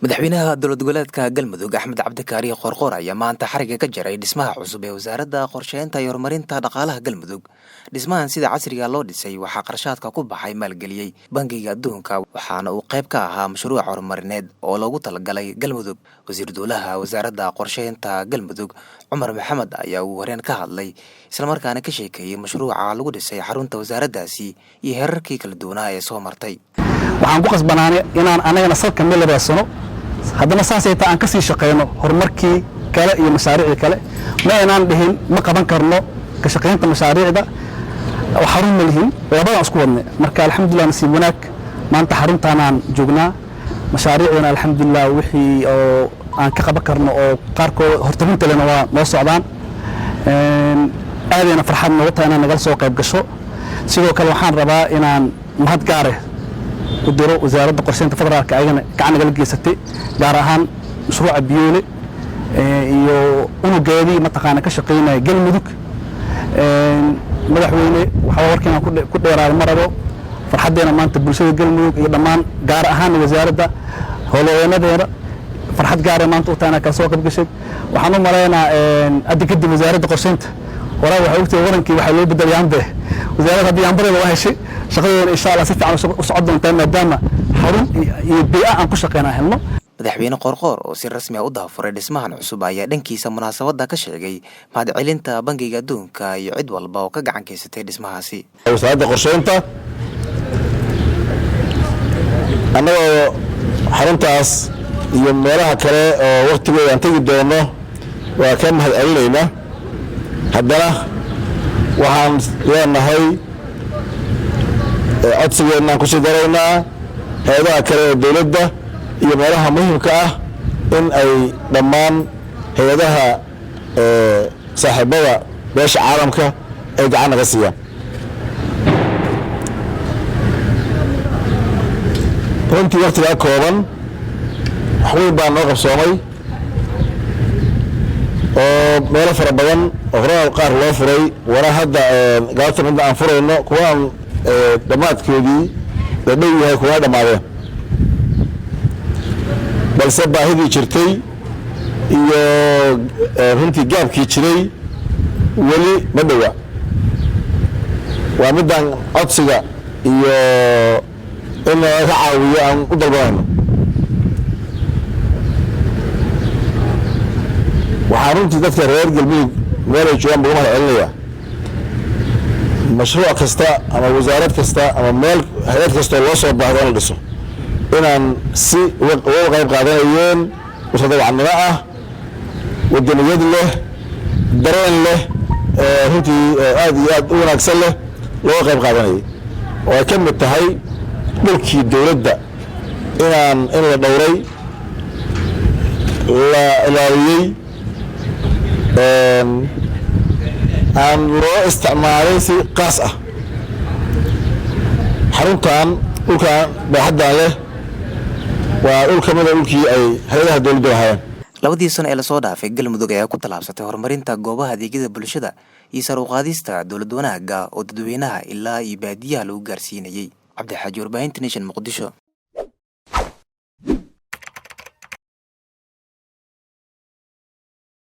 Madaxweynaha dowlad goboleedka Galmudug, Axmed Cabdikaariyo Qoorqoor, ayaa maanta xariga ka jaray dhismaha cusub ee Wasaaradda Qorsheynta iyo Horumarinta Dhaqaalaha Galmudug. Dhismahan sida casriga loo dhisay waxaa qarashaadka ku baxay maalgeliyey Bangiga Adduunka, waxaana uu qayb ka ahaa mashruuc horumarineed oo loogu talagalay Galmudug. Wasiir dowlaha Wasaaradda Qorsheynta Galmudug, Cumar Maxamed, ayaa ugu horeen ka hadlay islamarkaana ka sheekeeyey mashruuca lagu dhisay xarunta wasaaraddaasi iyo heerarkii kala duwanaa ee soo martay. Waxaan ku qasbanaanay inaan anagana salka meel raadsano, haddana saasay taa aan ka sii shaqayno horumarkii kale iyo mashaariicdii kale. Ma aynaan dhihin ma qaban karno ka shaqaynta mashaariicda oo xarun ma lihin. Labadaan isku wadnay. Marka alxamdulillah, nasiib wanaag maanta xaruntaanaan joognaa. Mashaariicdana alxamdulillah wixii oo aan ka qaban karno oo qaarkood hortaminta lena waa noo socdaan. Aadayna farxad noogu tahay inaan nagala soo qayb gasho. Sidoo kale waxaan rabaa inaan mahad gaare u diro Wasaaradda Qorsheynta Federaalka, ayagana gacan nagala geysatay, gaar ahaan mashruuca Biyoole iyo unugeedii mataqaana ka shaqaynaya Galmudug. Madaxweyne, waxaa warka inaan ku dheeraado ma rabo. Farxaddeena maanta bulshada Galmudug iyo dhammaan, gaar ahaan wasaaradda howlwadeenadeena, farxad gaara maanta u tahay inaad kala soo qayb gashay. Waxaan u malaynaa hadda kadib Wasaaradda Qorsheynta horaa waxay ogtahay wadankii waxaa loo bedelay yaambe. Wasaaradda hadda yaambadeeda waa heshay, shaqadeedana insha Allah si fiican u socon doontaa maadaama xarun iyo bii'a aan ku shaqeynaa helno. Madaxweyne Qoorqoor oo si rasmi ah u daahfuray dhismahan cusub ayaa dhankiisa munaasabadda ka sheegay mahadcelinta Bangiga Adduunka iyo cid walba oo ka gacan geysatay dhismahaasi. Wasaaradda Qorsheynta annagoo xaruntaas iyo meelaha kale oo waktigooda aan tegi doono waa ka mahad celinaynaa. Haddana waxaan leenahay codsigeennaan kusii daraynaa hay-adaha kale ee dowladda iyo meelaha muhiimka ah in ay dhammaan hay-adaha saaxiibada beesha caalamka ay gacan naga siiyaan. Runtii waktigaa kooban wax weyn baa noo qabsoomay oo meelo fara badan oo horena qaar loo furay, wana hadda galabta midna aan furayno, kuwa aan dhammaadkoodii la dhow yahay, kuwana dhammaadeen, balse baahidii jirtay iyo runtii gaabkii jiray weli ma dhowa. Waa midaan codsiga iyo in laga caawiyo aan u dalbanayno. Waxaan runtii dadka reer Galmudug meel ay joogaan bugu mahad celinaya. Mashruuc kasta ama wasaarad kasta ama meel hay-ad kastoo loo soo baahdo in la dhiso inaan si uga qayb qaadanayeen mutadawacnimo ah, wadaniyad leh, dareen leh, runtii aad iyo aad u wanaagsan leh looga qayb qaadanayay, oo ay ka mid tahay dhulkii dowladda inaan in la dhowray, la ilaaliyey, aan loo isticmaalay si qaas ah. Xaruntan dhulkan baaxaddan leh waa dhul ka mida dhulkii ay hay-adaha dowladda lahaayeen. 2dii sano ee lasoo dhaafay, Galmudug ayaa ku tallaabsatay horumarinta goobaha adeegyada bulshada iyo sar u qaadista dowlad wanaagga oo dadweynaha ilaa iyo baadiyaha lagu gaarsiinayey. Cabdixaaji, Warbaahinta Nation, Muqdisho.